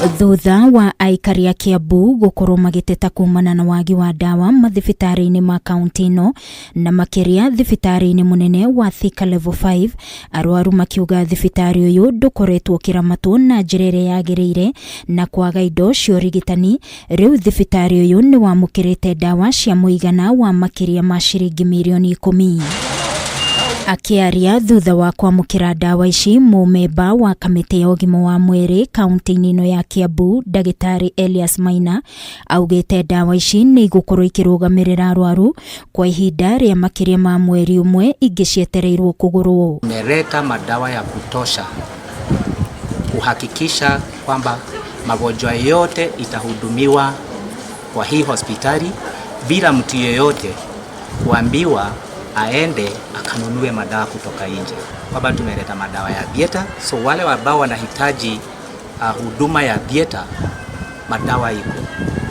Thutha wa aikari a Kiambu gũkorwo magĩteta kumana na wagi wa ndawa mathibitarĩ-inĩ ma kaunti ĩno na makĩria thibitarĩ-inĩ mũnene wa Thika Level 5, arwaru makiuga thibitarĩ ũyũ ndũkoretwo ũkĩramatwo na njĩra ĩrĩa yagĩrĩire na kwaga indo cia ũrigitani. Rĩu thibitarĩ ũyũ nĩ wamũkĩrĩte ndawa cia mũigana wa makĩria ma ciringi mirioni 10. Akĩaria thutha wa kwamũkĩra ndawa ici, mũmemba wa kamĩtĩ ya ũgima wa mwĩrĩ kaunti-inĩ ĩno ya Kiambu, ndagĩtarĩ Elias Maina, augĩte ndawa ici nĩ igũkorwo ikĩrũgamĩrĩra arwaru kwa ihinda rĩa makĩria ma mweri ũmwe ingĩ cietereirwo kũgũrwo. Tumeleta madawa ya kutosha kuhakikisha kwamba magonjwa yote itahudumiwa kwa hii hospitali bila mtu yeyote kuambiwa aende akanunue madawa kutoka nje. Kwamba tumeleta madawa ya theater, so wale ambao wanahitaji huduma ya theater, madawa iko.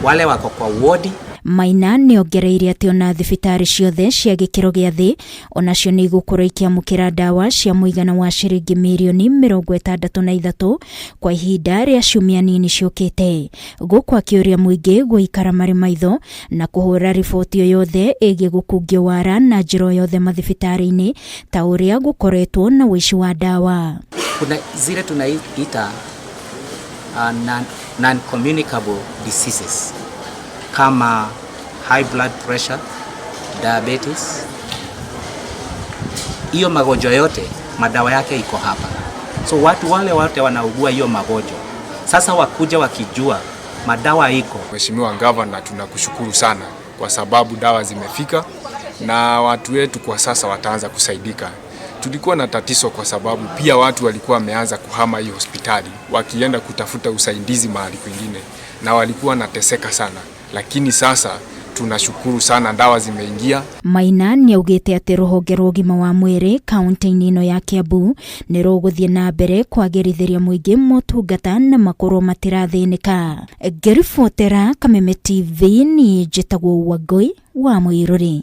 Wale wako kwa wodi. Maina nĩ ongereire atĩ ona thibitarĩ ciothe cia gĩkĩro gĩa thĩ onacio nĩ igũkorwo ikĩamũkĩra ndawa cia mũigana wa ciringi mirioni 63 kwa ihinda rĩa ciumia nini ciũkĩte, gũkũ akĩũria mũingĩ gũikara marĩ maitho na kũhũra riboti o yothe ĩgiĩ gũkungio wara na njĩra o yothe mathibitarĩ-inĩ ta ũrĩa gũkoretwo na ũici wa ndawa. Kuna zile tunaita non-communicable diseases kama high blood pressure, diabetes. Hiyo magonjwa yote madawa yake iko hapa. So watu wale wote wanaugua hiyo magonjwa sasa wakuja wakijua madawa iko. Mheshimiwa Gavana, tunakushukuru sana kwa sababu dawa zimefika na watu wetu kwa sasa wataanza kusaidika. Tulikuwa na tatizo kwa sababu pia watu walikuwa wameanza kuhama hii hospitali wakienda kutafuta usaidizi mahali kwingine, na walikuwa wanateseka sana, lakini sasa tunashukuru sana dawa zimeingia. Maina nĩ augĩte atĩ rũhonge rwa ũgima wa mwĩrĩ kaunti-inĩ ĩno ya Kiambu nĩ rũgũthiĩ na mbere kwagĩrithĩria mũingĩ motungata na makorwo matirathĩnĩka. Ngĩribotera Kameme TV, niĩ njĩtagwo Wangũi wa Mũirũrĩ.